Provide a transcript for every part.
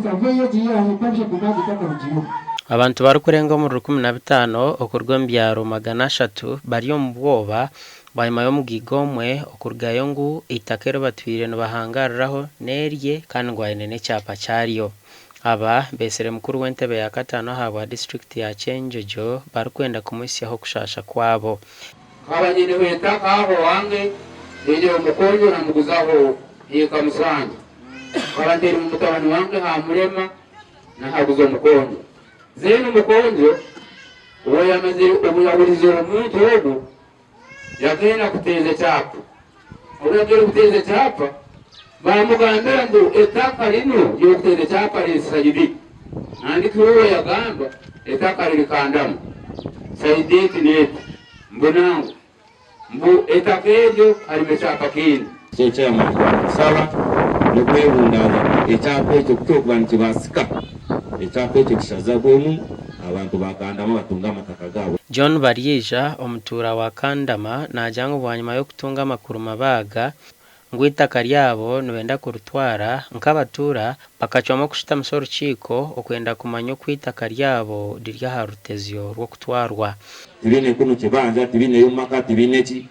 Saveeyo egi yaahika omushaija kwonka etakarugireho. Abantu barikurenga omuri 15 okuruga omu byaro 300 bari omu bwoba bwanyima y'omugaiga omwe okurugayo ngu eitaka eri batwire nibahangariraho n'erye kandi ngu aine n'ekyapa kyaryo. Aba beetsire mukuru w'entebe ya kataano ahabwa disiturikiti ya Kyenjojo barikwenda kumuhitsyaho okushaasha kwabo. Nkaba nyineho eitaka aho owange, nyineho omukonjo namuguzaho yiika musanja. Nkaba ntairemu mutabani wange ha murema nahaguza omukonjo. Zeena omukonjo obu yamazire obu yahurizire omuntu ogu yagenda kuteeza ekyapa. Obu yagenda kuteeza ekyapa baamugambira ngu etaka rinu ry'okuteeza ekyapa riri sayidi. Nandiki uwe yagamba etaka riri Kandama sayidi eti n'eti mbu nangwa. Mbu etaka eryo harimu ekyapa kindi. Ekyo chairman twamukusaba n'okwebundaaza ekyapa ekyo kukyokuba nikibaasika ekyapa ekyo kishazabwemu abantu ba Kandama batunge amataka gaabo. John Baryeija omutuura wa Kandama naagira ngu bwanyima y'okutunga amakuru mabi aga ngu eitaka ryabo nibenda kuritwara, nk'abatuura bakacwamu okushutamisa orukiiko okwenda kumanya oku eitaka ryabo riri aha rutezyo rw'okutwarwa. Tibaine kunu kibanja, tibaineyo maka, tibaine ki,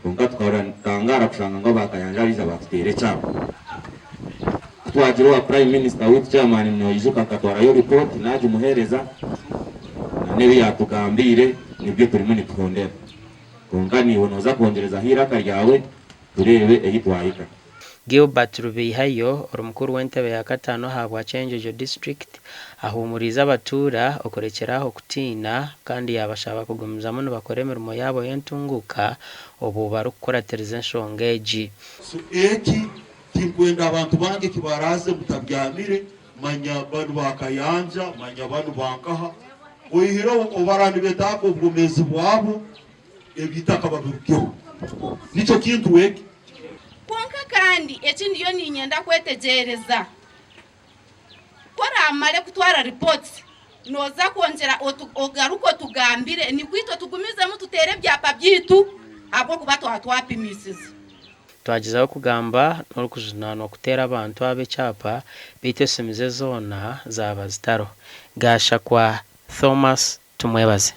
kwonka tukahurira nitutangaara kushanga ngu aba Kayanja baija baatuteera ekyapa. Ku twagira owa Prime Minister waitu Chairman noijuka nkatwarayo report naagimuheereza na n'ebi yaatugambiire nibyo turimu nituhondera. Kwonka naiwe nooza kwongyerezaho eiraka ryawe tureebe ei twahika. Gilbert Rubeihayo ori mukuru w'entebe ya kataano ahabwa Kyenjojo District ahuumuriize abatuura okurekyera aho kutiina kandi yaabashaba kugumizamu nibakora emirimo yaabo y'entunguuka obwo barikukuratiriza enshonga egi. So eki tinkwenda abantu bange kibaraze mutabyamire manya banu ba Kayanja manya banu ba nkaha oihireho obaraba nibetaaga obwomezi bwabo Eby'eitaka babirugeho. Nikyo kintu eki. Kwonka kandi eki ndiyo niinyenda kwetegyereza, ku oraamare kutwara reports nooza kwongyera ogaruke otugambire nikwo itwe tugumizemu tuteere ebyapa byaitu ahabw'okuba twaba twapimiisize. Twagyezaho kugamba n'orikujunaanwa kuteera abantu aba ekyapa beitu esimu ze zoona zaaba zitariho. Gashakwa Thomas Tumwebaze.